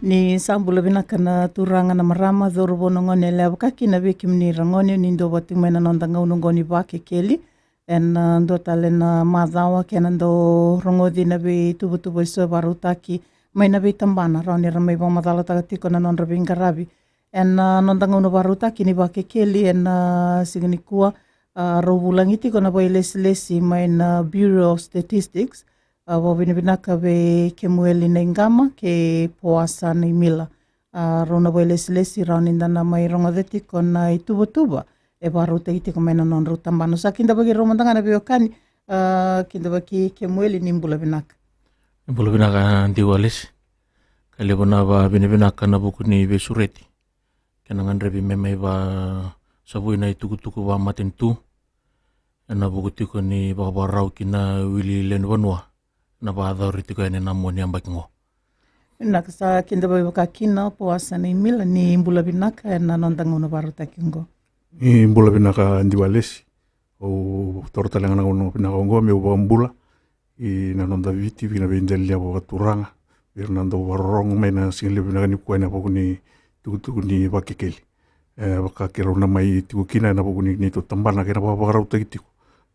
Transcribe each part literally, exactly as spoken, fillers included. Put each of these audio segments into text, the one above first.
Ni sa bula vinaka na turaga, na marama, cauravou, na gone yalewa, vaka kina vei kemuni ra gone ni dua vati mai na noda gauna oqo ni Vakekeli. Ena dua tale na macawa kena dau rogoci na veituvatuva eso e vakarautaki mai na veitabana, rawa ni ra mai vakamacalataka tiko na nodra veiqaravi ena noda gauna vakarautaki ni Vakekeli ena siga nikua. A, rau vulagi tiko na vakailesilesi mai na Bureau of Statistics, a, vakavinavinaka vei Kemueli Naiqama kei Poasa Naimila. A, rau na vakailesilesi, rawa ni da na mai rogoca tiko na ituvatuva e vakarautaki tiko mai na nodrau tabana. Sa kidavaki rau mada ga na veiwekani, a, kidavaki Kemueli, ni bula vinaka. Ni bula vinaka Diwalesi. Ka levu na vakavinavinaka ena vuku ni veisureti kei na gadrevi me mai vakasavui na itukutuku vakamatanitu ena vuku tiko ni vakavakarau ki na wili lewe ni vanua na vakayacori tiko yani ena mua ni yabaki oqo. Vinaka, sa kidavaki vaka kina Poasa Naimila, ni bula vinaka ena noda gauna vakarautaki oqo. Ni bula vinaka Diwalesi. Au taura tale ga na gauna vinaka oqo meu vakabula ina noda Viti, vei na veidalilia vakaturaga, vei ira na dau vakarorogo mai na siga levu vinaka nikua ena vuku ni tukutuku ni Vakekeli. E, vaka keirau na mai tiko kina ena vuku ni neitou tabana kei na vakavakarautaki tiko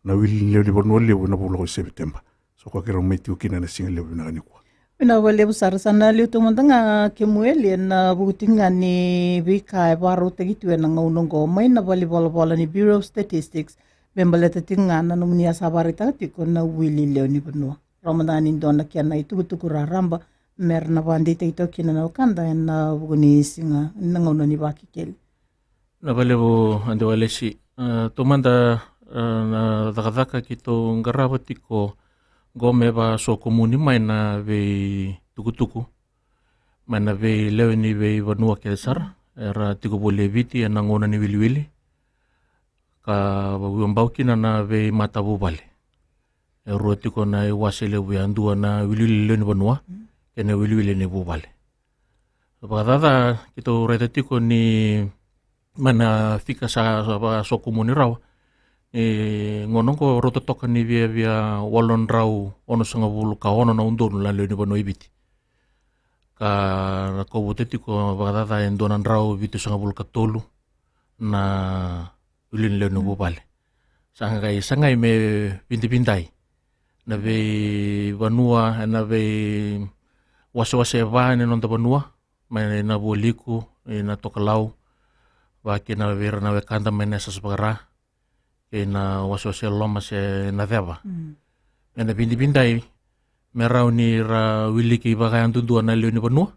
na wili ni lewe ni vanua levu ena vula ko Sepiteba. So vaka keirau mai tiko kina ena siga levu vinaka nikua. Vinaka vakalevu sara. Sa na liu tu mada ga Kemueli ena vuku tiko ga ni veika e vakarautaki tu ena gauna oqo mai na valenivolavola ni Bureau of Statistics me baleta tiko ga na nomuni a sa vakaraitaka tiko na wili lewe ni vanua. Rawa mada ga ni dua na kena itukutuku raraba me ra na vakadeitaki toka kina na wekada ena vuku ni siga, na gauna ni Vakekeli. Na vakalevu Diwalesi. E, taumada, e, na cakacaka keitou qarava tiko oqo me vakasokomuni mai na veitukutuku mai na veilewe ni veivanua kece sara era tiko voli e Viti ena gauna ni wiliwili, ka vakaviabau kina na veimatavuvale. E rua tiko na iwase levu, e dua na wiliwili lewe ni vanua kei na wiliwili ni vuvale. Vakacaca, keitou raica tiko ni mai na fika sa, sa vakasokomuni rawa, e gauna oqo rauta toka ni viavia walu na drau onosagavulu ka ono na udolu na lewe ni vanua i Viti. Ka na kovuta tiko vakacaca e dua na drau vitusagavulu ka tolu na wili ni lewe ni vuvale. Sa qai sagai me vidavidai na veivanua, ena veiwasewase e va ni noda vanua, mai na Vualiku, ina Tokalau, vaka kina vei ira na wekada mai na yasayasa vakaRa, kei na wasewase e loma se na ceva. Mm. Me na vidavidai me rawa ni ra wiliki vakayadudua na lewe ni vanua,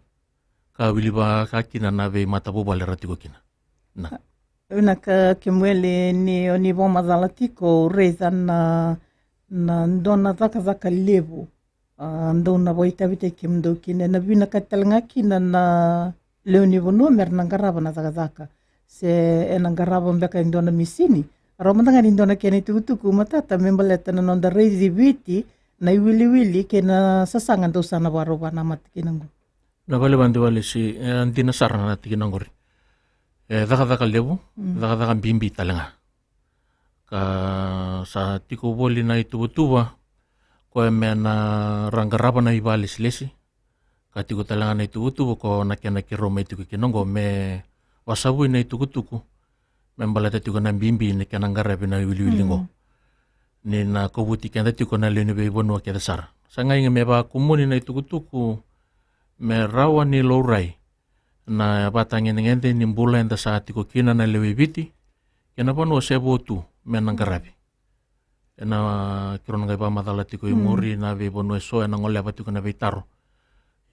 ka wili vaka kina na veimatavuvale ra tiko kina. Na. Vinaka Kemueli, ni o ni vakamacala tiko, au raica na, na dua na cakacaka levu. A, dou na vakaitavitaki kemudou kina, ena vinakati tale ga kina na lewe ni vanua me ra na qarava na cakacaka. Se ena qarava beka e dua na misini. Rawa mada ga ni dua na kena itukutuku matata me baleta na noda raici Viti na iwiliwili kei na sasaga dou sa na vakarau vakanamata kina oqo. Na valevale Diwalesi, e dina sara na tikina oqori. E cakacaka levu, mm, cakacaka bibi tale ga. Ka sa tiko voli na ituvatuva koya me na ra qarava na ivakalesilesi. Ka tiko tale ga na ituvatuva ko na kena keirau mai tiko kina oqo me vakasavui na itukutuku me baleta tiko na bibi ni kena qaravi na iwiliwili oqo. Mm. Ni na kovuti keda tiko na lewe ni veivanua kece sara. Sa qai me vakakumuni na itukutuku me rawa ni laurai na vatagedegede ni bula eda sa tiko kina na lewe i Viti kei na vanua se vo tu me na qaravi. Ena keirau na qai vakamacala tiko i muri na veivanua eso ena goleva tiko na veitaro.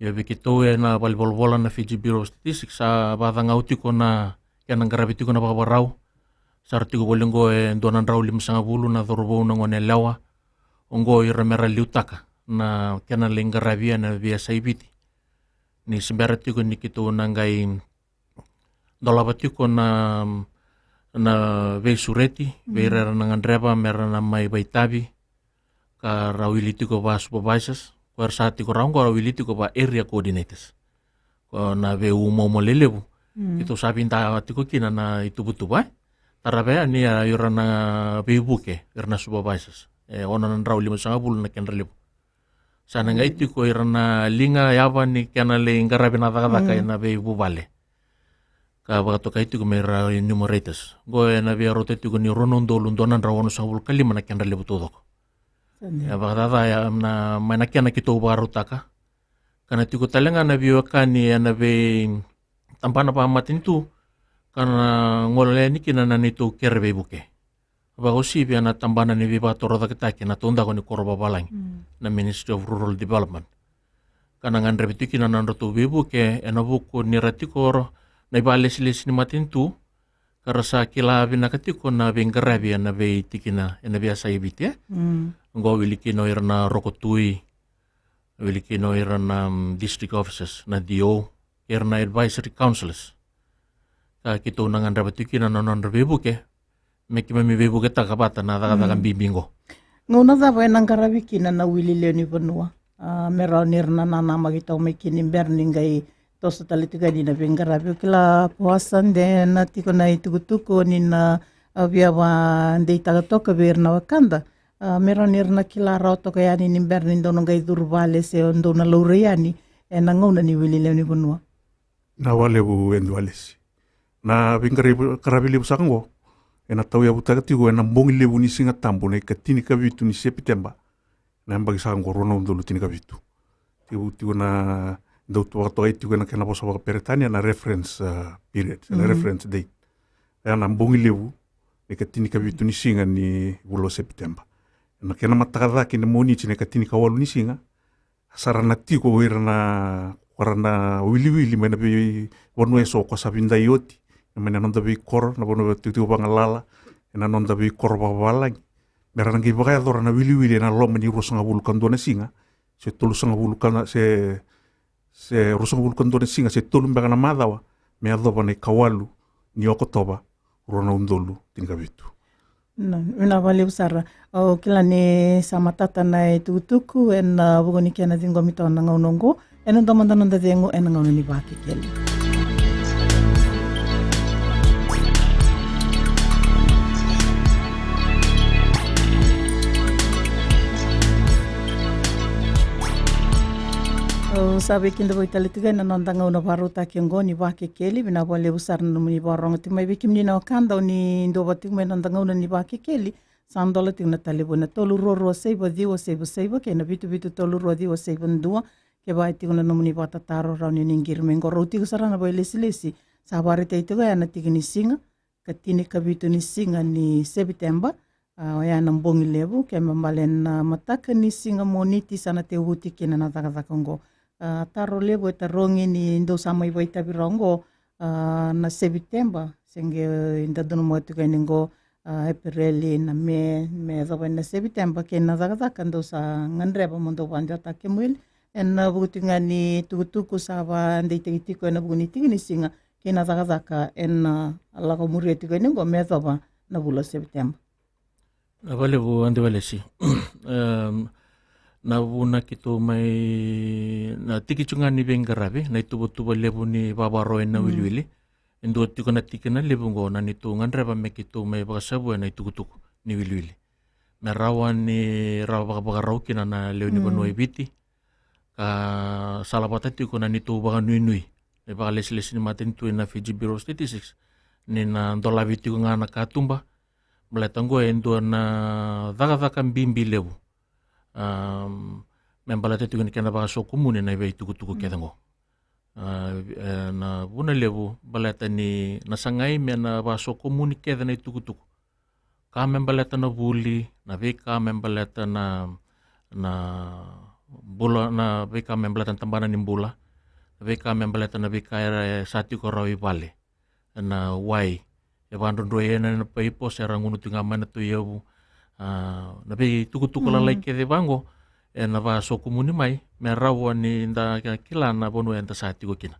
Ia vei keitou ena valenivolavola na Fiji Bureau of Statistics sa vakacagau tiko na kena qaravi tiko na vakavakarau. Sa ra tiko voli oqo e dua na drau limasagavulu na cauravou, na goneyalewa oqo ira me ra liutaka na kena lai qaravi ena veiyasai Viti. Ni se bera tiko ni keitou na qai dolava tiko na, na veisureti vei ira era na gadreva me ra na mai vakaitavi, ka ra wili tiko vaka supervisors, ko era sa tiko rawa oqo ra wili tiko vaka area coordinators. Ko na veiumauma lelevu keitou sa vidua tiko kina na ituvatuva, e tarava yani a ira na veivuke, ira na supervisors. E ono na drau limasagavulu na kedra levu. Sa na qai tiko ira na liga yava ni kena lai qaravi na cakacaka ena veivuvale. Ka vakatokai tiko mai ira enumerators. Qo ena via rauta tiko ni rua na udolu dua na drau onosagavulu ka lima na kedra levu taucoko. E vakacaca ya na mai na kena keitou vakarautaka. Ka na tiko tale ga na veiwekani ena vei tabana vakamatanitu ka na gole yani kina na neitou kere veivuke. Vakauasivi ena tabana ni veivakatorocaketaki ena taudaku ni koro vavalagi, na Ministry of Rural Development. Ka na gadreva tiko kina na nodratou veivuke ena vuku ni ra tiko na ivakalesilesi ni matanitu, ka ra sa kila vinaka tiko na veiqaravi ena veitikina ena veiyasai Viti. Qo wili kina o ira na rokotui, wili kina o ira na district officers, na D O, ira na advisory councillors. Ka keitou na gadreva tiko kina na nodra veivuke me keimami veivuketaka vata na cakacaka bibi qo. Gauna cava ena qaravi kina na wili lewe ni vanua? Me rawa ni ra na nanamaki toka mai kina ni bera ni qai toso tale tiko yani na veiqaravi. Au kila Poasa de na tiko na itukutuku ni na via vakadeitaka toka vei ira na wekada, me rawa ni ra na kila rawa toka yani ni bera ni dou na qai curu vale se dou na laurai yani ena gauna ni wili lewe ni vanua. Na vakalevu Edu Alesi. Na veiqaravi levu saka qo ena tauyavutaka tiko ena bogi levu ni Siga Tabu na ikatinikavitu ni Sepiteba na yabaki saka qo rua na udolu tinikavitu. Tiko, tiko na dau tu vakatokai tiko ena kena vosa vakaperetania na reference period, na reference date. Ena bogi levu na ikatinikavitu ni siga ni vula o Sepiteba. Na kena mataka cake na Moniti na ikatinikawalu ni siga, sa ra na tiko o ira na, ko ra na wiliwili mai na veivanua eso ko sa vidai oti, mai na noda veikoro, na vanua tikotiko vagalala, ena noda veikoro vakavalagi. Me ra na qai vakayacora na wiliwili ena loma ni ruasagavulu ka dua na siga se tolusagavulu ka na, se, se ruasagavulu ka dua na siga se tolu beka na macawa, me yacova na ikawalu ni Okotova, rua na udolu tinikavitu. Na, vinaka vakalevu sara. Au kila ni sa matata na itukutuku ena vuku ni kena ciqomi toka na gauna oqo. Ena dua mada noda cegu ena gauna ni Vakekeli. Au sa veikidavaki tale tiko ena noda gauna vakarautaki oqo ni Vakekeli. Keli, vinaka vakalevu sara na nomuni vakarorogo tiko mai. Vei kemuni na wekada o ni duavata tiko mai na noda gauna ni Vakekeli, sa dola tiko na talevoni na tolu rua rua saiva ciwa saiva saiva kei na vitu vitu tolu rua ciwa saiva dua. Kevaka e tiko na nomuni vakatataro, rawa ni o ni qiri mai qo. Rau tiko sara na vakailesilesi, sa vakaraitaki tiko ya na tiki ni siga, ikatinikavitu ni siga ni Sepiteba, a, oya na bogi levu, kena ibalebale na mataka ni siga Moniti sa na tekivu tiko kina na cakacaka oqo. A, taro levu e tarogi ni dou sa mai vakaitavi rawa oqo, a, na Sepiteba, se qai da donumaka tiko yani oqo, a, Epereli, na Me, me yacova yani na Sepiteba, kei na cakacaka dou sa gadreva mo dou vakadewataka kemuni. Ena vuku tiko ga ni tukutuku sa vakadeitaki tiko ena vuku ni tiki ni siga kei na cakacaka ena, a, lako muria tiko yani oqo me yacova na vula o Sepiteba. Na vakalevu Adi Walesi. Em, na vuna keitou mai na tiki tiko ga ni veiqaravi, na ituvatuva levu ni vavaroya na wiliwili. E dua tiko na tikina levu oqo na neitou gadreva me keitou mai vakasavuya na itukutuku ni wiliwili. Me rawa ni rawa vakavakarau kina na lewe ni vanua e Viti. Ka salavata tiko na neitou vakanuinui, na ivakalesilesi ni matanitu ena Fiji Bureau of Statistics, ni na dolavi tiko ga na katuba, baleta oqo e dua na cakacaka bibi levu. Am, me baleta tiko ni kena vakasokumuni na iveitukutuku kece oqo. A, e, na vuna levu, baleta ni na sagai me na vakasokumuni kece na itukutuku. Ka me baleta na vuli, na veika me baleta na, na bula, na veika me baleta na tabana ni bula, na veika me baleta na veika era e sa tiko rawa i vale. Na wai, e vakadrodroi ena, ena paipo, se ra gunu tiko ga mai na toiyavu. A, na veitukutuku lalai kece vaqo, ena vakasokumuni mai, me rawa ni da kila na vanua eda sa tiko kina.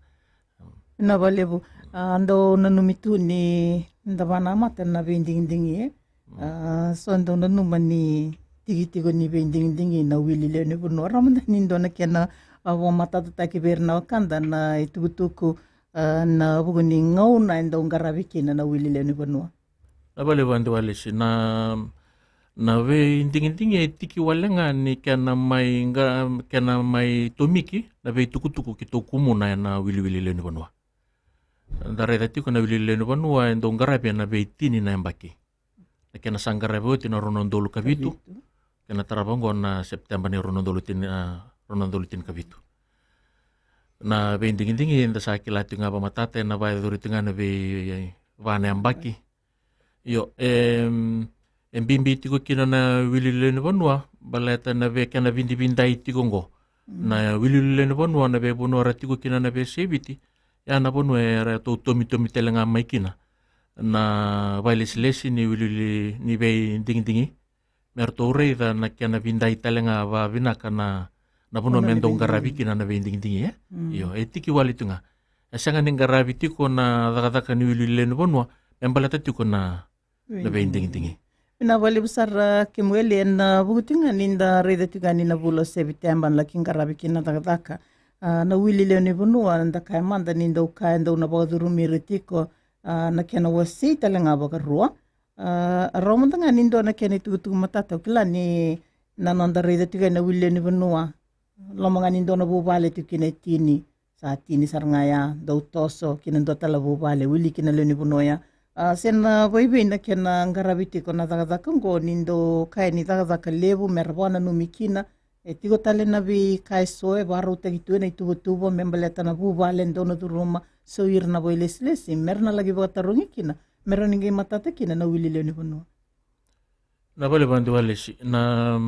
Na vakalevu, a, dau nanumi tu ni da vakanamata na veidigidigi, e? A, so dau nanuma ni tiki tiko ni veidigidigi na wili lewe ni vanua. Rawa mada ni dua na kena, a, vakamatatataki vei ira na wekada na itukutuku, a, na vuku ni gauna e dau qaravi kina na wili lewe ni vanua. Na vakalevu Adi Walesi, na, Na veidigidigi e tiki wale ga ni kena mai ga, kena mai tomiki na veitukutuku keitou kumuna ena wiliwili lewe ni vanua. Da raica tiko na wiliwili lewe ni vanua e dau qaravi ena veitini na yabaki. Na kena sa qaravi oti na rua na udolu ka vitu, kena tarava oqo na Sepiteba ni rua na udolu tini, a, rua na udolu tini ka vitu. Na veidigidigi da sa kila tiko ga vakamatata ena vakayacori tiko ga na vei va na yabaki. Io, e, e bibi tiko kina na wiliwili lewe ni vanua baleta na vei kena vidividai tiko oqo. Na wiliwili lewe ni vanua, na veivanua era tiko kina na veiyasai Viti, ya na vanua era tou tomitomi tale ga mai kina na vakailesilesi ni wiliwili ni veidigidigi, me ratou raica na kena vidai tale ga vakavinaka na, na vanua me dau qaravi kina na veidigidigi, e? Io, e tiki wale tu ga. E sega ni qaravi tiko na cakacaka ni wiliwili lewe ni vanua me baleta tiko na, na veidigidigi. Vinaka vakalevu sara Kemueli, ena vuku tiko ga ni da raica tiko ga ni na vula o Sepiteba na laki qaravi kina na cakacaka. A, na wili lewe ni vanua, da kaya mada ni dau kaya dau na vakacurumi ira tiko, a, na kena wasei tale ga vakarua. A, rawa mada ga ni dua na kena itukutuku matata, au kila ni na noda raica tiko ena wili lewe ni vanua, loma ga ni dua na vuvale tiko kina e tini, sa tini sara ga ya, dau toso ki na dua tale vuvale, wili ki na lewe ni vanua ya. A, se na vaivei na kena qaravi tiko na cakacaka oqo ni dau kaya ni cakacaka levu me ra vakananumi kina, e tiko tale na veika eso e vakarautaki tu ena ituvatuva me baleta na vuvale dau na curuma, so ira na vakailesilesi me ra na laki vakatarogi kina, me ra ni qai matata kina na wili lewe ni vanua. Na vale vadi walesi na,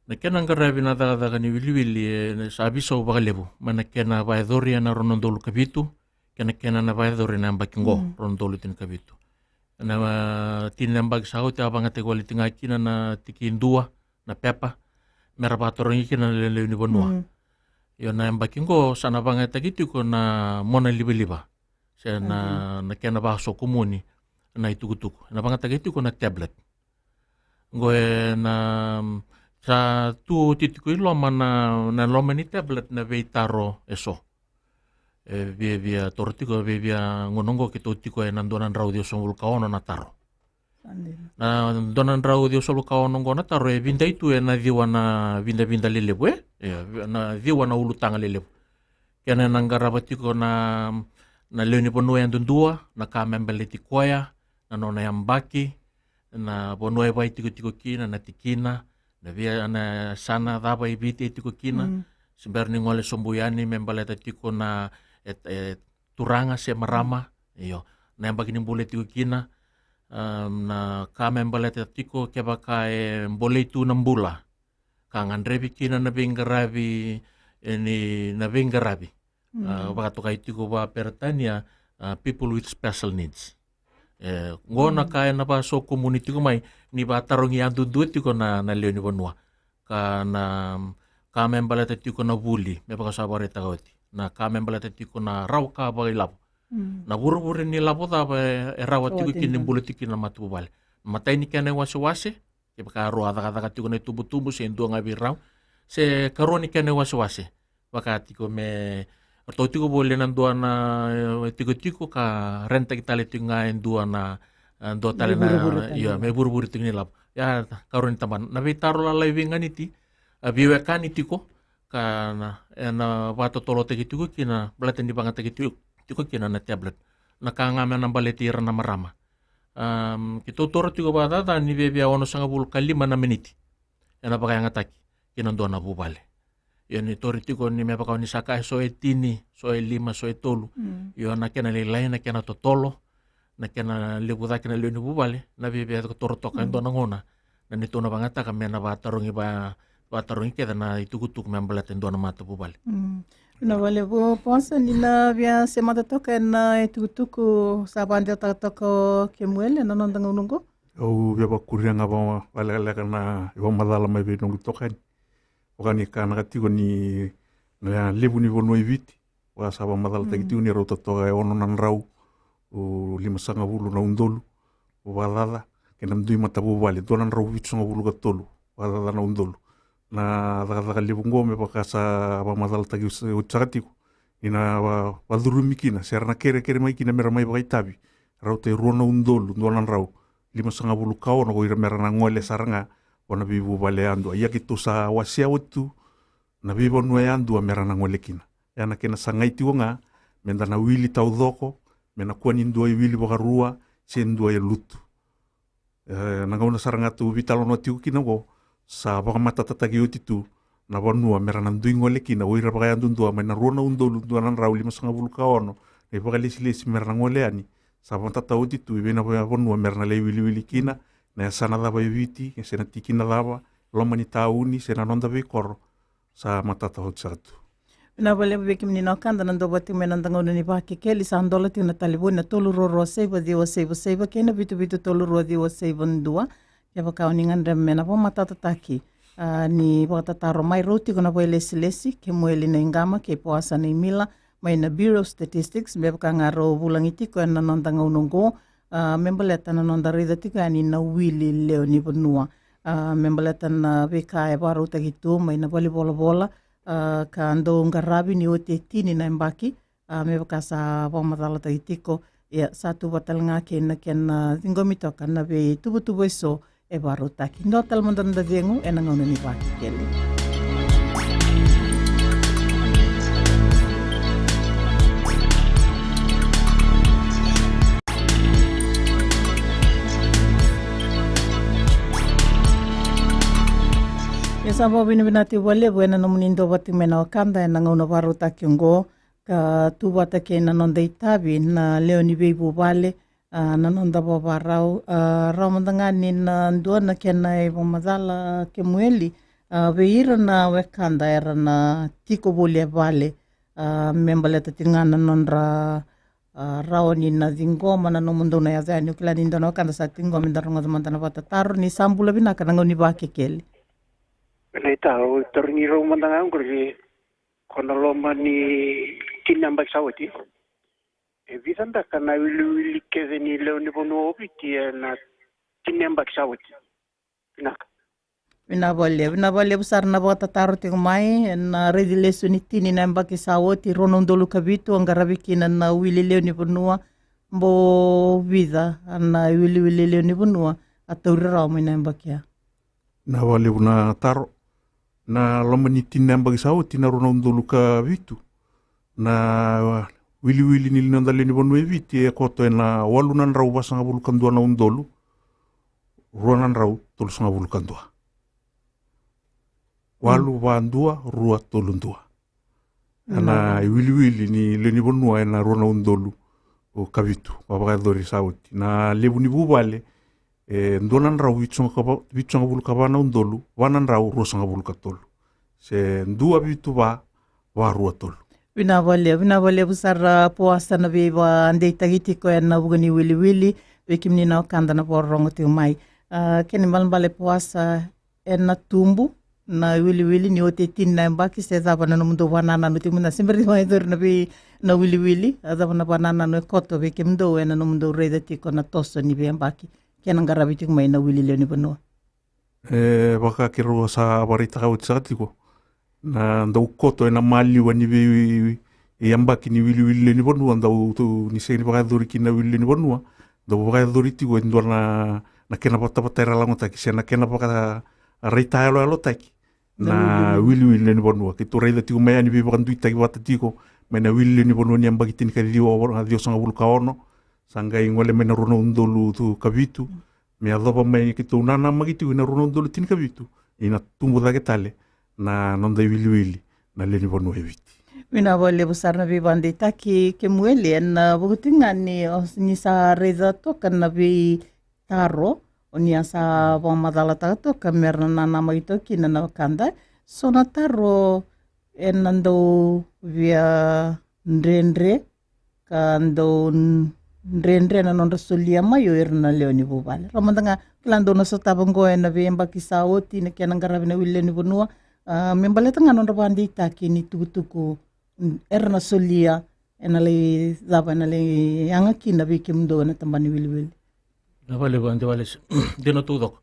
na kena qaravi na cakacaka ni wiliwili, e, sa visau vakalevu mai na kena vakayacori ena rua na udolu ka vitu kei na kena na vakayacori na yabaki qo, rua na udolu tini ka vitu. Na, a, tini na yabaki sa oti a vagataki wale tiko ga kina na tiki dua na pepa me ra vakatarogi kina na lewe ni vanua. Io, na yabaki qo sa na vagataki tiko na mona livaliva se na, na kena vakasokomuni na itukutuku, na vagataki tiko na tablet. Qo e na, sa tu oti tiko i loma na, na loma ni tablet na veitaro eso. E viavia toro tiko, e viavia gauna oqo keitou tiko ena dua na drau ciwasagavulu ka ono na taro. Na dua na drau ciwasagavulu ka ono oqo na taro e vidai tu ena ciwa na vidavida lelevu, e? Io, na ciwa na ulutaga lelevu. Kena na qarava tiko na, na lewe ni vanua yadudua, na ka me baleti koya, na nona yabaki, na vanua e vakaitikotiko kina, na tikina, na via, na yasana cava e Viti e tiko kina. Se bera ni gole sobu yani me baleta tiko na, e, e, turaga se marama. Io, na yabaki ni bula e tiko kina, a, na ka me baleta tiko kevaka e bolei tu na bula ka gadrevi kina na veiqaravi, e, ni na veiqaravi. A, vakatokai tiko vakaperetania, a, people with special needs. E, qo na ka ena vakasokomuni tiko mai ni vakatarogi yadudua tiko na, na lewe ni vanua. Ka na, ka me baleta tiko na vuli, me vaka sa vakaraitaka oti. Na ka me baleta tiko na rawa ka vakailavo. Na vurevure ni lavo cava e, e rawa tiko kina ni bula tiko kina na matavuvale. Matai ni kena iwasewase, kevaka rau a cakacaka tiko na itubutubu se dua ga vei rau. Se karua ni kena iwasewase, vaka tiko me ratou tiko voli ena dua na, e, tikotiko ka renitaki tale tiko ga e dua na, e, dua tale na, io, me vurevure tiko ni lavo. Ya, karua ni tabana. Na veitaro lalai veiganiti, a, veiwekani tiko, ka na, ena vakatotolotaki tiko kina, baleta ni vagataki tiko, tiko kina na tablet. Na ka ga me na baleti ira na marama. Am, keitou toro tiko vakacaca ni viavia onosagavulu ka lima na miniti ena vakayagataki ki na dua na vuvale. Io, ni toro tiko ni me vaka ni sa kaya so e tini, so e lima, so e tolu. Io, na kena lailai, na kena totolo, na kena levu cake na lewe ni vuvale, na viavia toro toka e dua na gauna. Na neitou na vagataka me na vakatarogi, va, vakatarogi kece na itukutuku me baleta e dua na matavuvale. Na vale vo posa ni na via semata toka ena itukutuku sa vakadewataka toka o Kemueli ena noda gauna oqo. Au via vakuria ga vakalekaleka na ivakamacala mai vei noqu itokani. Vaka ni kanaka tiko ni na levu ni vanua i Viti. Vaka sa vakamacalataki tiko ni rauta toka e ono na drau limasagavulu na udolu vakacaca, kei na dui matavuvale dua na drau vitusagavulu ka tolu vakacaca na udolu. Na cakacaka levu oqo me vaka sa vakamacalataki oti saka tiko ni na vakacurumi kina se ra na kerekere mai kina me ra mai vakaitavi, rauta e rua na udolu dua na drau limasagavulu ka ono ko ira mera na gole sara ga vua na veivuvale yadua. Ia keitou sa wasea oti tu na veivanua yadua mera na gole kina. Ia na kena sagai tiko ga meda na wili taucoko, me na kua ni dua e wili vakarua se dua e lutu. E, na gauna sara ga tou veitalanoa tiko kina oqo, sa vakamatatataki oti tu na vanua mera na dui gole kina o ira vakayadudua mai na rua na udolu dua na drau limasagavulu ka ono na ivakalesilesi mera na gole yani. Sa vamatata oti tu i vei na vanua mera na lai wiliwili kina, na yasana cava e Viti, se na tikina cava, loma ni tauni se na noda veikoro, sa matata oti saka tu. Vinaka vakalevu vei kemuni na wekada na dau vata tiko mai na noda gauna ni Vakekeli. Sa dola tiko na talevoni na tolu rua rua saiva ciwa saiva saiva kei na vitu vitu tolu rua ciwa saiva dua. Kevaka o ni gadreva me na vakamatatataki, a, ni vakatataro mai, rau tiko na vakailesilesi Kemueli Naiqama kei Poasa Naimila mai na Bureau of Statistics, me vaka ga rau vulagi tiko ena noda gauna oqo, a, me baleta na noda raica tiko yani na wili lewe ni vanua, a, me baleta na veika e vakarautaki tu mai na valenivolavola, a, ka dau qaravi ni oti e tini na yabaki, a, me vaka sa vakamacalataki tiko. Ia, sa tu vata tale ga kei na kena ciqomi toka na veituvatuva eso e vakarautaki. Dua tale mada na noda cegu ena gauna ni Vakekeli. Ia, sa vakavinavinaka tiko vakalevu ena nomuni dau vata tiko mai na wekada ena gauna vakarautaki oqo, ka tu vata kei na noda itavi na lewe ni veivuvale, a, na noda vakavakarau, a, rawa mada ga ni na dua na kena ivakamacala Kemueli, a, vei ira na wekada era na tiko voli e vale, a, me baleta tiko ga na nodra, a, rawa ni na ciqoma na nomudou na yaco yani. Au kila ni dua na wekada sa tiko qo, meda rogoca mada na vakatataro. Ni sa bula vinaka, na gauna ni Vakekeli. Vinaka, au tarogi rau mada ga oqori, ko na loma ni tini na yabaki sa oti, e vica beka na wiliwili kece ni lewe ni vanua o Viti ena tini na yabaki sa oti? Vinaka. Vinaka vakalevu, vinaka vakalevu sara na vakatataro tiko mai. Ena raici lesu ni tini na yabaki sa oti, rua na udolu ka vitu, a qaravi kina na wili lewe ni vanua. Bau vica na wiliwili lewe ni vanua a tauri rawa mai na yabaki ya? Vinaka vakalevu na taro. Na loma ni tini na yabaki sa oti, na rua na udolu ka vitu, na wiliwili ni noda lewe ni vanua e Viti e koto ena walu na drau vasagavulu ka dua na udolu rua na drau tolusagavulu ka dua. Walu va dua rua tolu dua. Ena iwiliwili ni lewe ni vanua ena rua na udolu ka vitu, vakayacori sa oti. Na levu ni vuvale e dua na drau vitusagavulu ka va na udolu va na drau ruasagavulu ka tolu, se dua vitu va va rua tolu. Vinaka vakalevu, vinaka vakalevu sara Poasa na veivakadeitaki tiko ena vuku ni wiliwili. Vei kemuni na wekada na vakarorogo tiko mai, a, kena ibalebale Poasa, ena tubu na wiliwili ni oti e tini na yabaki, se cava na nomudou vakanananu tiko mada, se bera ni vakayacori na vei, na wiliwili, a cava na vakanananu e koto vei kemudou ena nomudou raica tiko na toso ni veiyabaki kei na qaravi tiko mai na wili lewe ni vanua? E, vaka keirau sa vakaraitaka oti saka tiko, na dau koto ena maliwa ni veiyabaki ni wiliwili lewe ni vanua, dau tu ni sega ni vakayacori kina na wili lewe ni vanua, dau vakayacori tiko e dua na, na kena vatavata era lagotaki se na kena vakaraita yaloyalotaki na wiliwili lewe ni vanua. Keitou raica tiko mai yani veivakaduitaki vata tiko mai na wili lewe ni vanua ni yabaki tinikaciwa, ciwasagavulu ka ono, sa qai gole mai na rua na udolu tu ka vitu, me yacova mai keitou nanamaki tiko ena rua na udolu tinikavitu, ina tubu cake tale na noda iwiliwili na lewe ni vanua e Viti. Vinaka vakalevu sara na veivakadeitaki Kemueli, ena vuku tiko ga ni o ni sa raica toka na veitaro o ni a sa vakamacalataka toka mera na nanamaki toka kina na wekada. So na taro ena dau via dredre ka dau dredre na nodra solia mai o ira na lewe ni vuvale. Rawa mada ga, kila dou na sotava oqo ena veiyabaki sa oti na kena qaravi na wili lewe ni vanua, a, me baleta ga nodra vakadeitaki ni tukutuku era na solia ena lai cava, ena lai yaga kina vei kemudou ena tabana ni wiliwili. Na vale va de vale se dina taucoko.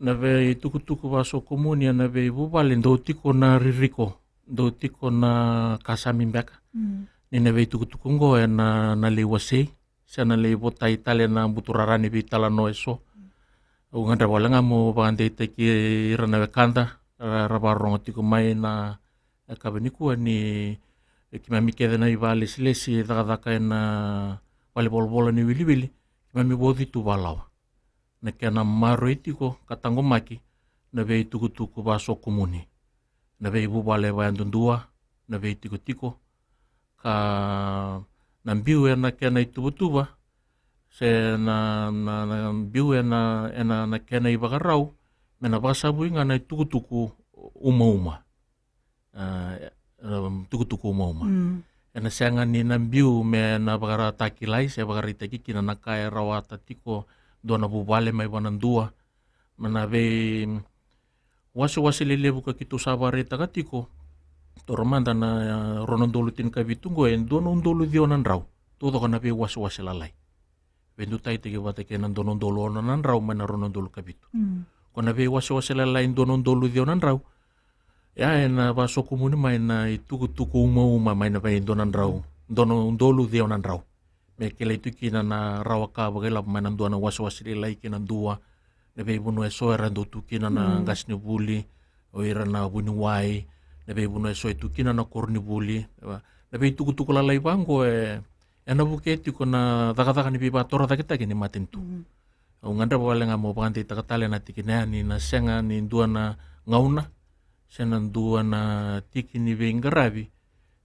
Na veitukutuku vasokomuni ena veivuvale dau tiko na ririko, dau tiko na kasami beka. Ni na veitukutuku oqo ena, na lai wasei se na lai votai tale na buturara ni veitalanoa eso. Au gadreva wale ga mo vakadeitaki ira na wekada ra, ra vakarorogo tiko mai na yakavi nikua ni keimami kece na ivakalesilesi e cakacaka ena valevolavola ni wiliwili, keimami vauci tu vakalawa. Na kena maroroi tiko ka taqomaki na veitukutuku vasokumuni, na veivuvale vakayadudua, na veitikotiko, ka na biu ena kena ituvatuva, se na, na, na biu ena, ena, na kena ivakarau, me na vakasavui ga na itukutuku umauma. Ah, um, tukutuku umauma. Mm. Ena sega ni na biu me na vakaratakilai se vakaraitaki kina na ka e rawata tiko dua na vuvale mai vua na dua. Me na vei wasewase lelevu ka keitou sa vakaraitaka tiko, taura mada na, ah, rua na udolu tinikavitu qo, e dua na udolu ciwa na drau. Taucoko na veiwasewase lalai. Veidutaitaki vata kei na dua na udolu ono na drau mai na rua na udolu ka vitu. Mm. Ko na veiwasewase lalai dua na udolu ciwa na drau. Ia, ena vasokumuni mai na itukutuku umauma mai na vei dua na drau, dua na udolu ciwa na drau. Me kilai tu kina na rawa ka vakailavo mai na dua na wasewase lalai kei na dua, na veivanua eso era dau tu kina na, mm, qasenivuli, o ira na vuniwai, na veivanua eso e tu kina na koronivuli, na veitukutuku lalai vaqo e, ena vukea tiko na cakacaka ni veivakatorocaketaki ni matanitu. Mhm. Au gadreva wale ga mo vakadeitaka tale na tikina ya ni na sega ni dua na gauna, se na dua na tiki ni veiqaravi,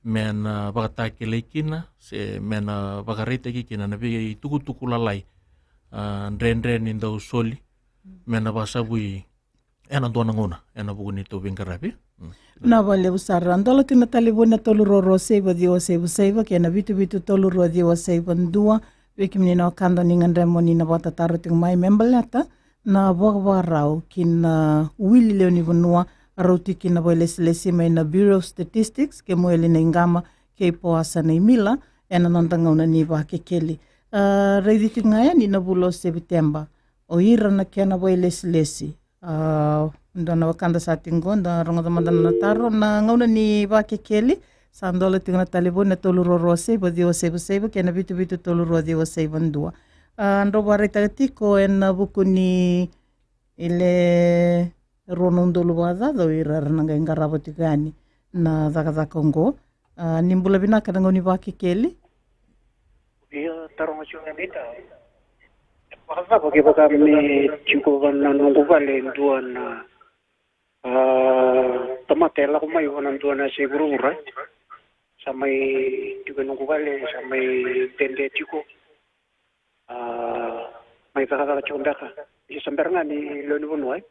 me na vakatakilai kina, se me na vakaraitaki kina na veitukutuku lalai, ah, dredre ni dau soli, me na vakasavui ena dua na gauna, ena vuku ni tou veiqaravi. Mm. Vinaka vakalevu sara. Dola tiko na talevoni na tolu rua rua saiva ciwa saiva saiva kei na vitu vitu tolu rua ciwa saiva dua. Vei kemuni na wekada ni gadreva mo ni na vakatataro tiko mai me baleta na vakavakarau ki na wili lewe ni vanua, rauti ki na vakailesilesi mai na Bureau of Statistics, kei Mueli na iqama, kei Poasa na imila, ena noda gauna ni vakekeli. Ah, raici tiko ga yani na vula o Sepiteba, o ira na kena vakailesilesi. Ah, dua na wekada sa tiko qo, da rogoca mada na taro. Na gauna ni vakekeli, sa dola tiko na talevoni na tolu rua rua saiva ciwa saiva saiva kei na vitu vitu tolu rua ciwa saiva dua. Ah, drau vakaraitaka tiko ena vuku ni le rua na udolu vakacaca o ira era na qai qarava tiko yani na cakacaka oqo. Ah, ni bula vinaka na gauna ni vakekeli. Ia, taroga tiko ga mai, e vakacava kevaka me tiko va na noqu vale e dua na, ah, tamata e lako mai va na dua na yasai vuravura, sa mai tiko e noqu vale, sa mai dede tiko, ah, mai cakacaka tiko beka, ia sa bera ga ni lewe ni vanua, e?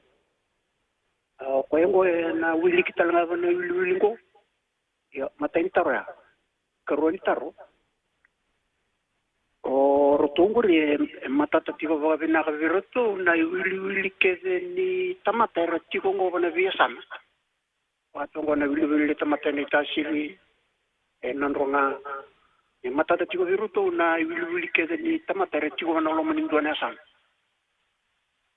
Ah, o koya oqo ena wiliki tale ga va na wiliwili oqo. Io, matai ni taro ya. Karua ni taro. O ratou oqori e, e matata tiko vakavinaka vei ratou na iwiliwili kece ni tamata era tiko oqo va na veiyasana. Vaka tu oqo na wiliwili ni tamata ena itasili, e nodra ga. E matata tiko vei ratou na iwiliwili kece ni tamata era tiko va na loma ni dua na yasana.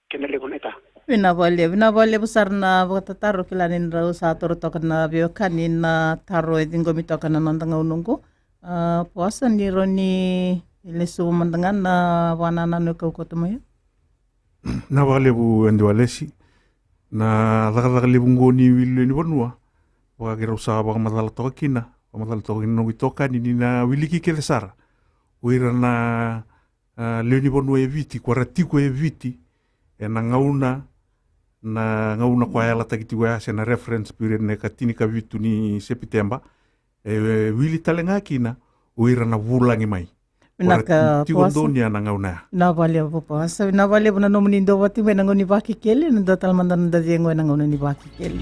Kena levu na ita. Vinaka vakalevu, vinaka vakalevu sara na vakatataro, kila ni drau sa toro toka na veiwekani na taro e ciqomi toka na noda gauna oqo. Ah, Poasa, ni rawa ni lesuva mada ga na vakanananu e kaukaua mai. Vinaka vakalevu Edi Walesi. Na cakacaka levu oqo ni wili lewe ni vanua, vaka keirau sa vakamacala toka kina, vakamacala toka kina noqu itokani, ni na wiliki kece sara o ira na ah, lewe ni vanua e Viti, ko ra tiko e Viti ena gauna, na gauna ko a yalataki tiko ya, se na reference period, na ikatinikavitu ni Sepiteba, e, e wili tale ga kina o ira na vulagi mai. Vinaka, ko ra tiko Poasa. Donuya na gauna ya. Vinaka vakalevu Poasa, vinaka vakalevu na nomuni duavata tiko mai ena gauna ni vakekeli, na dua tale mada na noda cegu ena gauna ni vakekeli.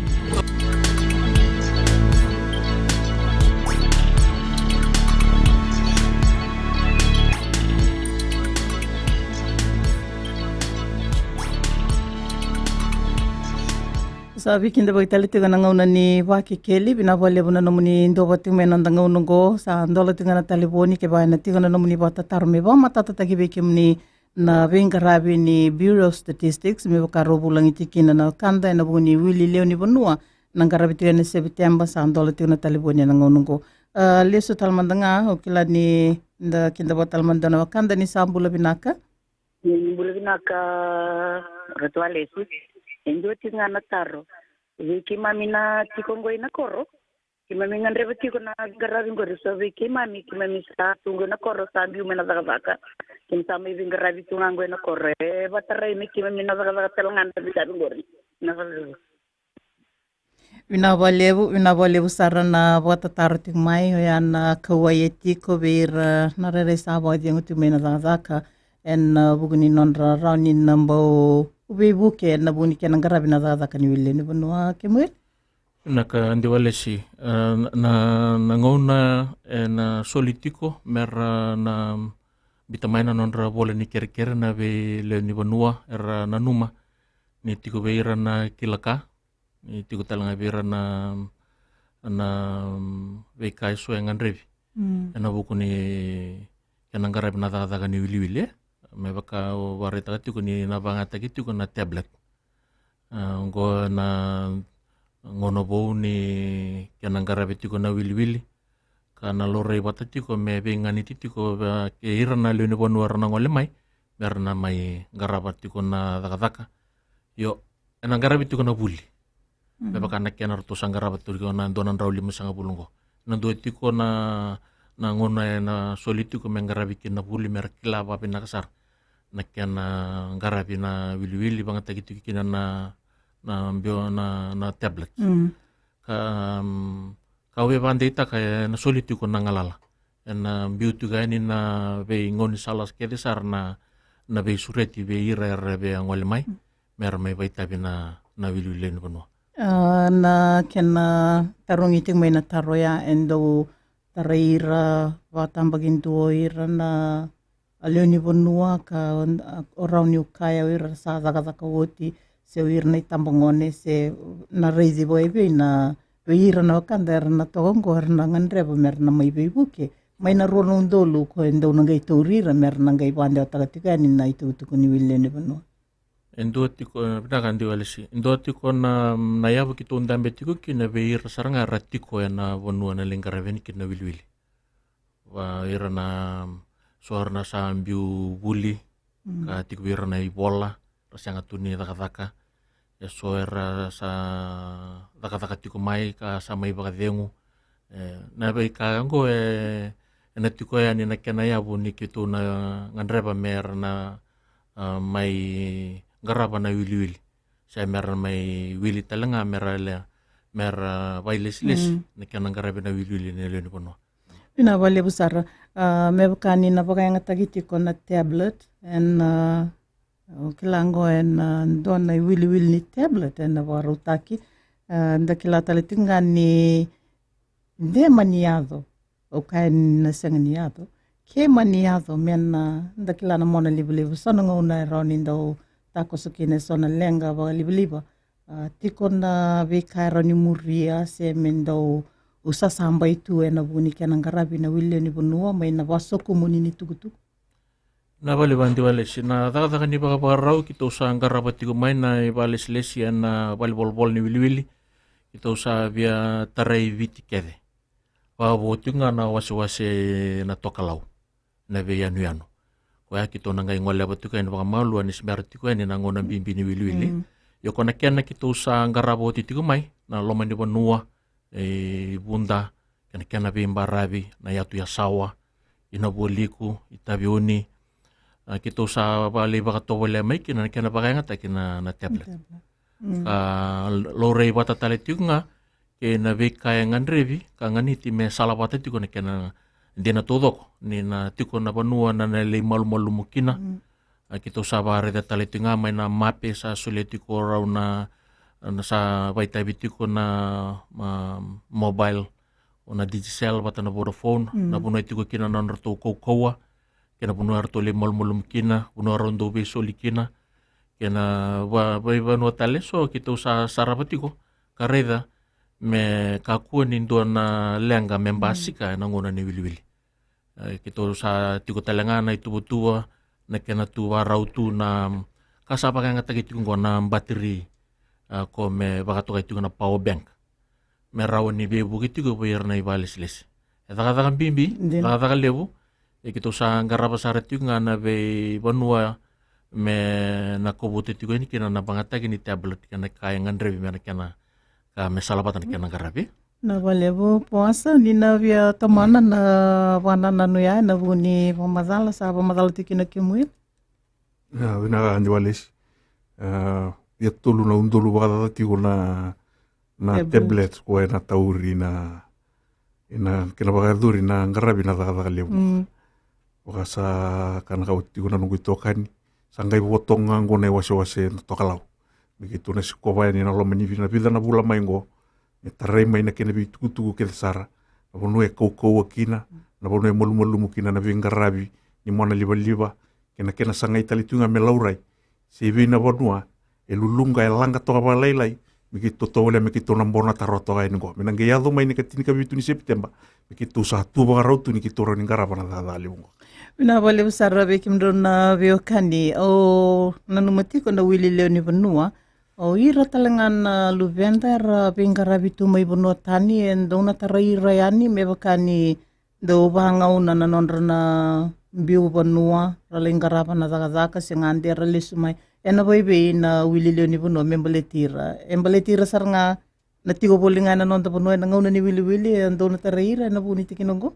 Sa veikidavaki tale tiko na gauna ni vakekeli, vinaka vakalevu na nomuni duavata tiko mai ena noda gauna oqo, sa dola tiko ga na talevoni, kevaka ena tiko na nomuni vakatataro me vakamatatataki vei kemuni na veiqaravi ni Bureau of Statistics, me vaka rau vulagi tiko kina na wekada ena vuku ni wili lewe ni vanua, na qaravi tiko ena Sepiteba, sa dola tiko na talevoni ena gauna oqo. Ah, lesu tale mada ga, au kila ni da kidavaka tale mada na wekada, ni sa bula vinaka. Ni bula vinaka, Ratu Alesi. E dua tiko ga na taro vei keimami na tiko qo ina koro. Keimami gadreva tiko na veiqaravi qori, so vei keimami, keimami sa tu qo ina koro, sa biu mai na cakacaka. Keimami sa mai veiqaravi tu ga qo ina koro. E vatarai me keimami na cakacaka tale ga na veiqaravi qori. Na cakacaka. Vinaka vakalevu, vinaka vakalevu sara na vakatataro tiko mai, oya na kauwai e tiko vei ira na rairai sa vakacegu tiko mai na cakacaka ena, a, vuku ni nodra rawa ni na bau veivuke ena vuku ni kena qaravi na cakacaka ni wili lewe ni vanua. Kemuel? Vinaka Diwalesi, e, na, na gauna ena soli tiko mera na biuta mai na nodra vola ni kerekere na vei lewe ni vanua era nanuma ni tiko vei ira na kila ka, ni tiko tale ga vei ira na, na veika eso e gadrevi. Mm. Ena vuku ni kena qaravi na cakacaka ni wiliwili, e. Me vaka au vakaraitaka tiko ni na vakayagataki tiko na tablet. A, oqo na gauna vou ni kena qaravi tiko na wiliwili. Ka na laurai vata tiko me veiganiti tiko, e, kei ira na lewe ni vanua era na gole mai, mera na mai qarava tiko na cakacaka. Io, ena qaravi tiko na vuli. Mm. Me vaka na kena ratou sa qarava tiko na dua na drau limasagavulu qo. Na dua tiko na, na gauna ena soli tiko me qaravi kina na vuli, mera kila vakavinaka sara na kena qaravi na wiliwili, vakayagataki tiko kina na, na bio, na, na tablet. Mm. Ka, mm, ka au via vakadeitaka ena soli tiko na galala. Ena biu tiko yani na veigaunisala kece sara na, na veisureti vei ira era via gole mai, mm, mera mai vakaitavi na, na wiliwili lewe ni vanua. A, na kena tarogi tiko mai na taro ya, e dau tarai ira vakatabakidua o ira na lewe ni vanua ka, a, o rawa niu kaya, o ira sa cakacaka oti, se o ira na itabagone, se na raici vakaevei na, vei ira na wekada era na toka qo era na gadreva mera na mai veivuke mai na rua na udolu, ko e dau na qai tauri ira mera na qai vakadewataka tiko yani na itukutuku ni wili lewe ni vanua. E dua tiko, e, vinaka Diwalesi. E dua tiko na, na yavu keitou dabe tiko kina vei ira sara ga era tiko ena vanua na lai qaravi yani kina na wiliwili. Va ira na, so era na sa biu vuli, mm, ka tiko vei ira na ivola, ra sega tu ni cakacaka. E so era sa cakacaka tiko mai ka sa mai vakacegu. E, na veika qo e, ena tiko yani na kena yavu ni keitou na gadreva mera na, a, mai qarava na wiliwili. Se mera mai wili tale ga mera le, mera vailesilesi, mm, na kena qaravi na wiliwili na lewe ni vanua. Vinaka vakalevu sara. A, me vaka ni na vakayagataki tiko na tablet, ena, a, au kila qo ena, a, dua na iwiliwili ni tablet ena vakarautaki. A, da kila tale tiko ga ni de mani yaco. Au kaya ni na sega ni yaco. Ke mani yaco, me na, da kila na mona livaliva, so na gauna e rawa ni dau takoso kina e so na leqa vakalivaliva. A, tiko na veika e rawa ni muria se me dau, u sasabai tu ena vuku ni kena qaravi na wili lewe ni vanua mai na vakasokumuni ni tukutuku. Na vale vadi valesi, na cakacaka ni vakavakarau keitou sa qarava tiko mai na ivalesilesi ena valevolavola ni wiliwili. Keitou sa via tarai Viti kece. Vakavo tiko ga na wasewase na tokalau, na veiyanuyanu. Koya keitou na qai goleva tiko yani vakamalua ni se bera tiko yani na gauna bibi ni wiliwili. Mm. Ia ko na kena keitou sa qarava oti tiko mai na loma ni vanua, e, i Vuda, kei na kena veibaravi, na yatu Yasawa, i Navualiku, i Taveuni. A, keitou sa vakalei vakatovolea mai kina na kena vakayagataki na, na tablet. Tablet. Mm. Ka laurai vata tale tiko ga kei na veika e gadrevi ka ganiti me salavata tiko na kena dina taucoko, ni na tiko na vanua na, na lai malumalumu kina. Mm. A, keitou sa vakaraica tale tiko ga mai na mape sa solia tiko rau na, na sa vakaitavi tiko na, ma, mobile, o na Digicel vata na Vodafone, mm, na vanua e tiko kina na nodratou kaukauwa, kei na vanua eratou lai malumalumu kina, vanua rau dau veisoli kina, kei na va, veivanua tale eso keitou sa sarava tiko ka raica me kakua ni dua na leqa me, mm, basika ena gauna ni wiliwili. E, keitou sa tiko tale ga na ituvatuva, na kena tu vakarau tu na ka sa vakayagataki tiko qo na batiri, a, ko me vakatokai tiko na power bank. Me rawa ni veivuke tiko vei ira na ivalesilesi. E cakacaka bibi, dina, cakacaka levu. E keitou sa qarava sara tiko ga na veivanua me na kovuta tiko yani kina na vagataki ni tablet kei na ka e gadrevi me na kena ka me salavata na kena qaravi. Na valevu Poasa, ni na via tomana na vanananu ya na vu ni vamacala sa vamacala tiko kina Kemuel. Na vinaka Diwalesi. Ia tolu na udolu vakacaca tiko na na tablet ko e na tauri na ina kena vakayacori na qaravi na cakacaka levu. Vaka sa ka na kau tiko na noqu itokani sa qai votoga qo na iwasewase na tokalau. Me keitou na sikova yani na loma ni vina vica na vula mai qo me tarai mai na kena veitukutuku kece sara na vanua e kaukauwa kina, na vanua e malumalumu kina na veiqaravi ni mona livaliva kei na kena sagai tale tu ga me laurai se vei na vanua e luluqa e laqa toka vakalailai me keitou tovolea me keitou na bona taro toka yani qo me na qai yaco mai ni ka tinikavitu ni Sepiteba me keitou sa tu vakarau tu ni keitou rawa ni qarava na cakacaka levu qo. Vinaka vakalevu sara vei kemudrau na veiwekani. Au nanuma tiko na wili lewe ni vanua o ira tale ga na luveda era veiqaravi tu mai vanua tani e dou na tarai ira yani me vaka ni dou vagauna na nodra na biu vanua ra lai qarava na cakacaka se gade ra lesu mai. E na vaivei na wili lewe ni vanua me baleti ira, e baleti ira sara ga na tiko voli ga e na noda vanua e na gauna ni wiliwili e dou na tarai ira e na vu ni tikina oqo.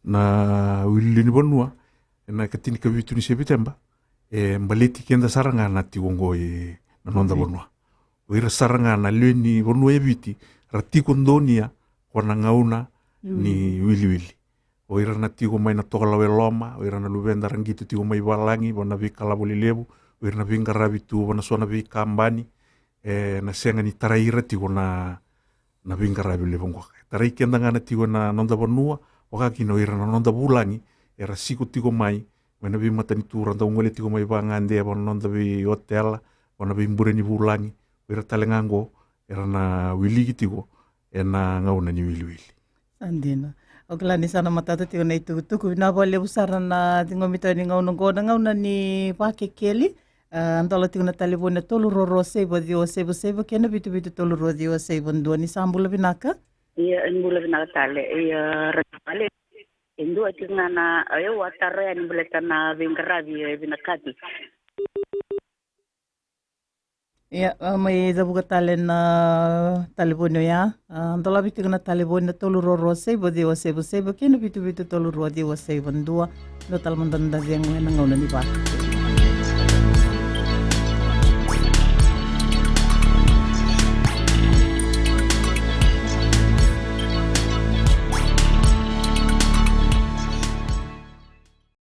Na wili lewe ni vanua e na ka tinikavitu ni Sepiteba e baleti keda sara ga na tiko oqo e na noda vanua. O ira sara ga na lewe ni vanua e Viti ra tiko donuya ko na gauna ni wiliwili. O ira na tiko mai na tokalau e loma, o ira na luveda ra qito tiko mai valagi va na veikalavo lelevu, o ira na veiqaravi tu va na so na veikabani e na sega ni tarai ira tiko na na veiqaravi levu qo. E tarai keda ga na tiko e na noda vanua vaka kina o ira na noda vulagi era siko tiko mai mai na veimatanitu ra dau gole tiko mai vagade va na noda veiotela va na veibure ni vulagi. O ira tale ga qo era na wiliki tiko e na gauna ni wiliwili. Sa dina. Au kila ni sa na matata tiko na itukutuku. Vinaka vakalevu sara na ciqomi toka ni gauna oqo na gauna ni Vakekeli. A, dola tiko na talevoni na tolu rua rua saiva ciwa saiva saiva kei na vitu vitu tolu rua ciwa saiva dua. Ni sa bula vinaka. Ia e bula vinaka tale ia Radavale. E dua tiko ga na e au a taro yani baleta na veiqaravi e vinakati. Ia, a, mai cavuka tale na talevoni oya. A, dolavi tiko na talevoni na tolu rua rua saiva ciwa saiva saiva kei na vitu vitu tolu rua ciwa saiva dua. Dua tale mada na cegu e na gauna ni vaka.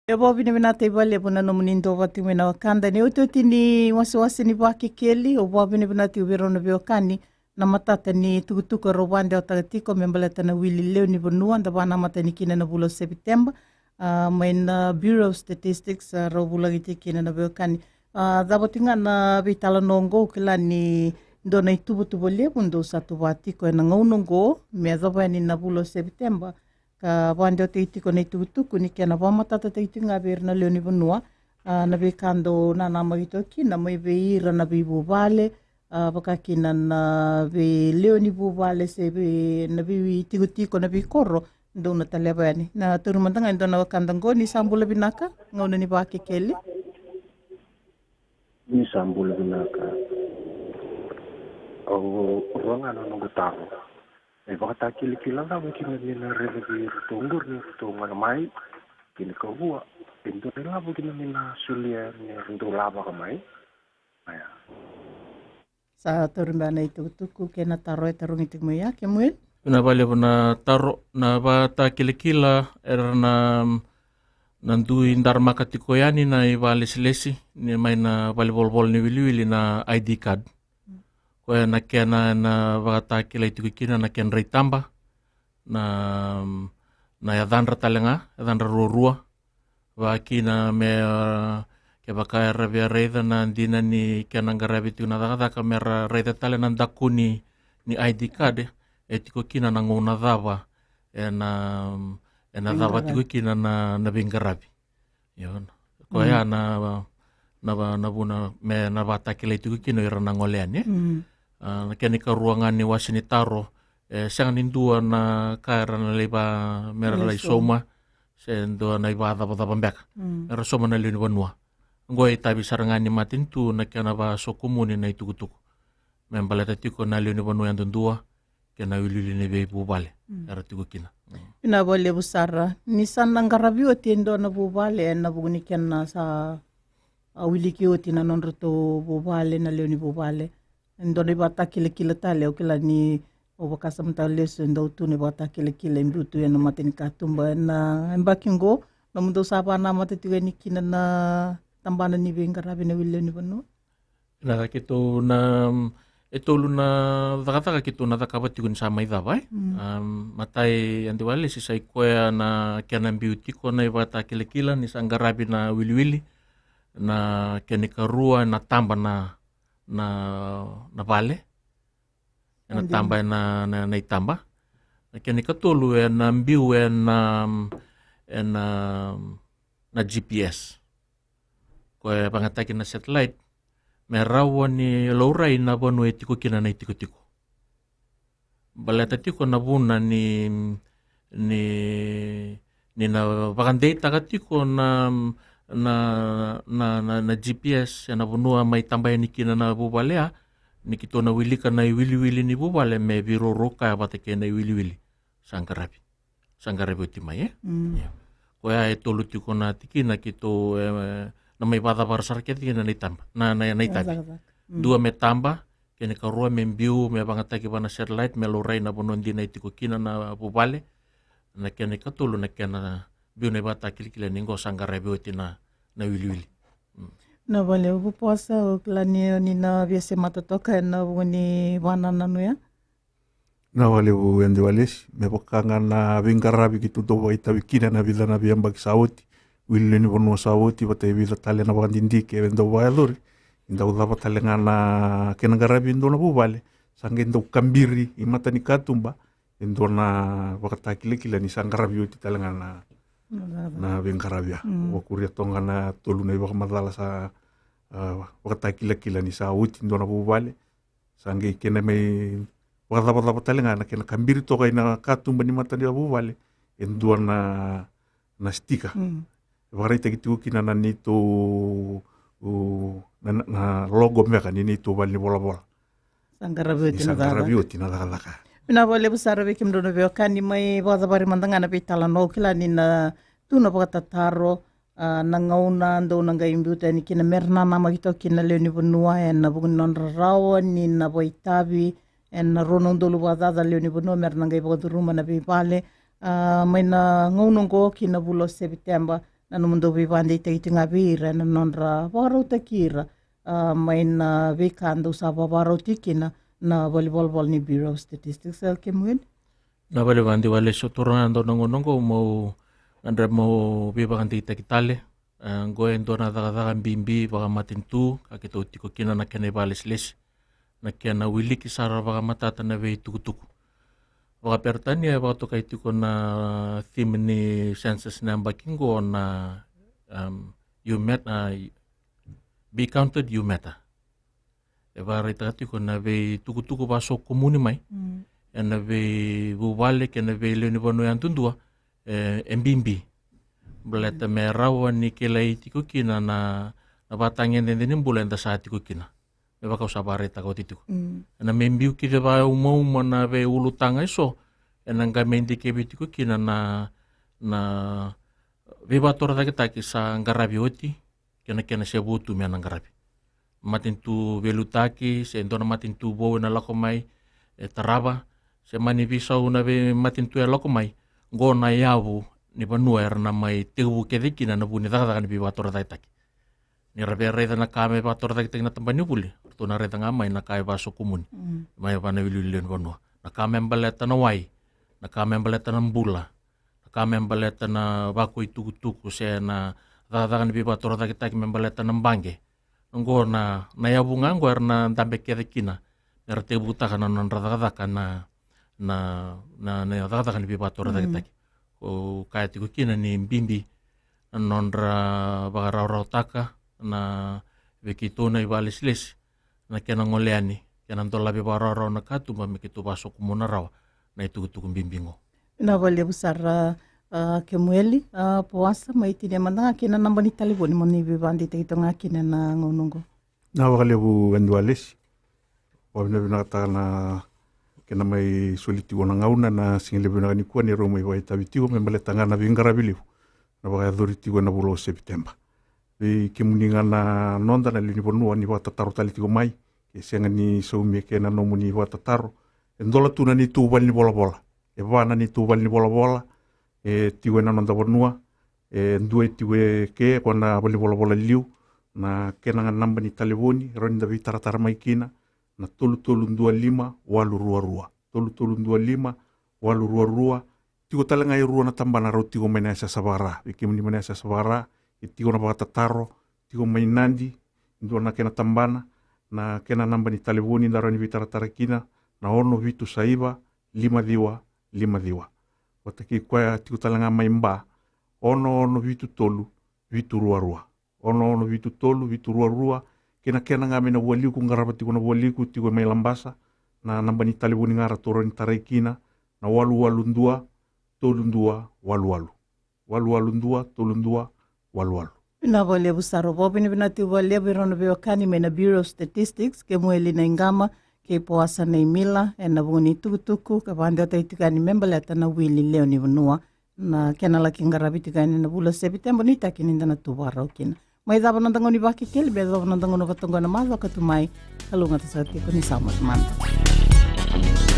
E vakavinavinataki vakalevu na nomuni duavata tiko mai na wekada ena iotioti ni wasewase ni Vakekeli. Au vakavinavinataki tiko vei rau na veiwekani na matata ni tukutuku e rau vakadewataka tiko me baleta na wili lewe ni vanua da vakanamata yani kina ena vula o Sepiteba. A, mai na Bureau of Statistics, a, rau vulagi tiko kina na veiwekani. A, cava tiko ga na veitalanoa oqo, au kila ni dua na ituvatuva levu dou sa tuva tiko ena gauna oqo me yacova yani na vula o Sepiteba. Ka vakadewataki tiko na itukutuku ni kena vakamatatataki tiko ga vei ira na lewe ni vanua, a, na veika dou nanamaki toka kina mai vei ira na veivuvale, a, vaka kina na veilewe ni vuvale se vei na veitikotiko na veikoro dou na taleva yani. Na tauri mada ga e dua na wekada oqo. Ni sa bula vinaka, gauna ni Vakekeli. Ni sa bula vinaka. Au rua ga na noqu taro. E vakatakilakila cava kina me na raica vei iratou oqori ni ratou gole mai kei na kavua, e dua na ilavo kina me na solia me ratou lavaka mai. Aya. Sa tauri beka na itukutuku kei na taro e tarogi tiko mai ya, Kemuel. Vinaka vakalevu na taro, na vakatakilakila era na na dui daramaka tiko yani na ivakalesilesi ni mai na valevolavola ni wiliwili na I D card. Koya na kena na vakatakilai tiko kina na kedra itaba, na na yacadra tale ga, yacadra ruarua. Vakakina me, a, kevaka era via raica na dina ni kena qaravi tiko na cakacaka me ra raica tale na dakuni ni I D card, e tiko kina na gauna cava ena ena cava tiko kina na na veiqaravi. Io, koya na na va na vuna me na vakatakilai tiko kina o ira na gole yani. A, na kena ikarua ga ni wase ni taro, e sega ni dua na ka era na lai va me ra lai sauma. se dua na ivacavacava beka. Mm. Era sauma na lewe ni vanua. Oqo e itavi sara ga ni matanitu na kena vasokumuni na itukutuku me baleta tiko na lewe ni vanua yadudua kei na wiliwili ni veivuvale. Mm. Era tiko kina. Mm. Vinaka vakalevu sara. Ni sa na qaravi oti e dua na vuvale ena vuku ni kena sa, a, wiliki oti na nodratou vuvale na lewe ni vuvale. E dua na ivakatakilakila tale, au kila ni au vakasamataka lesu e dau tu na ivakatakilakila e biu tu ena matanikatuba ena yabaki oqo. Nomudou sa vakanamata tiko yani kina na tabana ni veiqaravi na wili lewe ni vanua? Na keitou na, e tolu na cakacaka keitou na cakava tiko ni sa mai cava, e? Mm. Am, matai, Adi Walesi, sa i koya na kena biu tiko na ivakatakilakila ni sa qaravi na wiliwili, na kena ikarua na taba na, na, na vale. Ena taba ena, na, na itaba. Na kena ikatolu ena biu ena, ena, na G P S. Koya e vagataki na satellite me rawa ni laurai na vanua e tiko kina na itikotiko. Baleta tiko na vuna ni, ni, ni na vakadeitaka tiko na, na, na, na, na G P S ena vanua mai taba yani kina na vuvale ya, ni keitou na wilika na iwiliwili ni vuvale me veiraurau kaya vata kei na iwiliwili sa qaravi. Sa qaravi oti mai, e? Mm. Ia. Koya e tolu tiko na tikina keitou, e, na mai vakacavara sara kece kina na itaba, na, na, na itavi. Cakacaka. Mm. Dua me taba, kena ikarua me biu, me vagataki vua na satellite, me laurai na vanua dina e tiko kina na vuvale. Na kena ikatolu na kena biu na ivakatakilakila ni qo sa qaravi oti na, na wiliwili. Mm. Na vale, au vakaosa, au kila ni, ni na via semata toka ena vuku ni vakanananu ya. Na vale, au Adi Walesi, me vaka ga na veiqaravi keitou dau vakaitavi kina na vica na veiyabaki sa oti, wili lewe ni vanua sa oti, vata e vica tale na vakadidike e dau vakayacori. E dau cava tale ga na kena qaravi e dua na vuvale, sa qai dau kabiri i matanikatuba e dua na vakatakilakila ni sa qaravi oti tale ga na, na veiqaravi ya. Mm. Au vakuria toka ga na tolu na ivakamacala sa, a, vakatakilakila ni sa oti e dua na vuvale. Sa qai kena mai vakacavacava tale ga na kena kabiri toka i na katuba ni mata ni vuvale e dua na, na stika. Mm. E vakaraitaki tiko kina na neitou, u, na, na, na logo beka ni neitou vale ni volavola. Sa qaravi oti na cakacaka. Sa qaravi oti na cakacaka. Vinaka vakalevu sara vei kemudrau na veiwekani, mai vakacavari mada ga na veitalanoa, au kila ni na tu na vakatataro, a, na gauna dou na qai biuta yani kina me ra nanamaki toka kina na lewe ni vanua ena vuku ni nodra rawa ni na vakaitavi ena rua na udolu vakacaca lewe ni vanua me ra na qai vakacuruma na veivale. A, mai na gauna oqo ki na vula o Sepiteba, na nomudou veivakadeitaki tiko ga vei ira ena nodra vakarautaki ira, a, mai na veika dou sa vakavakarau tiko kina na valenivolavola ni Bureau of Statistics. A, kemuni? Na vale, Adi Walesi, au taura ga e dua na gauna oqo meu gadreva meu veivakadeitaki tale. E, oqo e dua na cakacaka bibi vakamatanitu ka keitou tiko kina na kena ivakalesilesi, na kena wiliki sara vakamatata na veitukutuku. Vakaperitania e vakatokai tiko na theme ni census na yabaki oqo na, um, you mat-, uh, be counted, you matter. E vakaraitaka tiko na veitukutuku vasokumuni mai, mm, ena veivuvale kei na veilewe ni vanua yadudua, e, e bibi. Baleta, mm, me rawa ni kilai tiko kina na, na vatagedegede ni bula eda sa tiko kina. Me vaka au sa vakaraitaka oti tiko. Mm. Ena me biu kece vakaumauma na veiulutaga eso, ena qai mai dikevi tiko kina na, na veivakatorocaketaki sa qaravi oti, kei na kena se vo tu me na qaravi. Matanitu veiliutaki, se dua na matanitu vou ena lako mai, e tarava, se mani veisau na veimatanitu e lako mai, oqo na yavu ni vanua era na mai tekivu kece kina na vu ni cakacaka ni veivakatorocaketaki. Ni ra via raica na ka me vakatorocaketaki na tabana ni vuli, ratou na raica ga mai na ka e vasokumuni, mm, mai vua na iwiliwili lewe ni vanua. Na ka me baleta na wai, na ka me baleta na bula, na ka me baleta na vakuaitukutuku se na cakacaka ni veivakatorocaketaki me baleta na baqe. Oqo na, na yavu ga oqo era na dabe kece kina me ra tekivutaka na nodra cakacaka na, na, na, na cakacaka ni veivakatorocaketaki. Mm. Au kaya tiko kina ni bibi na nodra vakarawarawataka na, vei keitou na ivakalesilesi, na kena gole yani, kena dolavi vakarawarawa na katuba me keitou vasokumuna rawa na itukutuku bibi oqo. Vinaka vakalevu sara, A, Kemueli, a, Poasa, mai tinia mada ga kei na naba ni talevoni mo ni veivakadeitaki toka ga kina na gauna oqo. Na vakalevu Vaniwalesi. Vakavinavinakataka na kena mai soli tiko na gauna na siga levu vinaka nikua ni rau mai vakaitavi tiko me baleta ga na veiqaravi levu na vakayacori tiko ena vula o Sepiteba. Vei kemuni ga na noda na lewe ni vanua ni vakatataro tale tiko mai, ke sega ni saumi eke na nomuni vakatataro, e dola tu na neitou vale ni volavola. E va na neitou vale ni volavola e tiko ena noda vanua. E dua e tiko eke, ko na vale ni volavola liu. Na kena ga naba ni talevoni e rawa ni da veitaratara mai kina na tolu tolu dua lima walu rua rua. Tolu tolu dua lima walu rua rua. Tiko tale ga e rua na tabana rau tiko mai na yasayasa vaka-Ra. Vei kemuni mai na yasayasa vaka-Ra, e tiko na vakatataro, tiko mai Nadi, e dua na kena tabana. Na kena naba ni talevoni da rawa ni veitaratara kina na ono vitu saiva lima ciwa lima ciwa. Vata kei koya tiko tale ga mai Ba, ono ono vitu tolu vitu rua rua. Ono ono vitu tolu vitu rua rua. Kei na kena ga mai na Vualiku, qarava tiko na Vualiku, tiko mai Labasa, na naba ni talevoni ga ratou rawa ni tarai kina na walu walu dua tolu dua walu walu. Walu walu dua tolu dua walu walu. Vinaka vakalevu sara. Vakavinavinaka tiko vakalevu i rau na veiwekani mai na Bureau of Statistics, Kemueli Naiqama kei Poasa Naimila, ena vuku ni tukutuku ka vakadewataki tiko yani me baleta na wili lewe ni vanua. Na kena laki qaravi tiko yani na vula Sepiteba, nuitaki ni da na tu vakarau kina. Mai cava noda gauna ni Vakekeli, me yacova noda gauna vata oqo na macawa ka tu mai. Kalougata saka tiko, ni sa mada mada.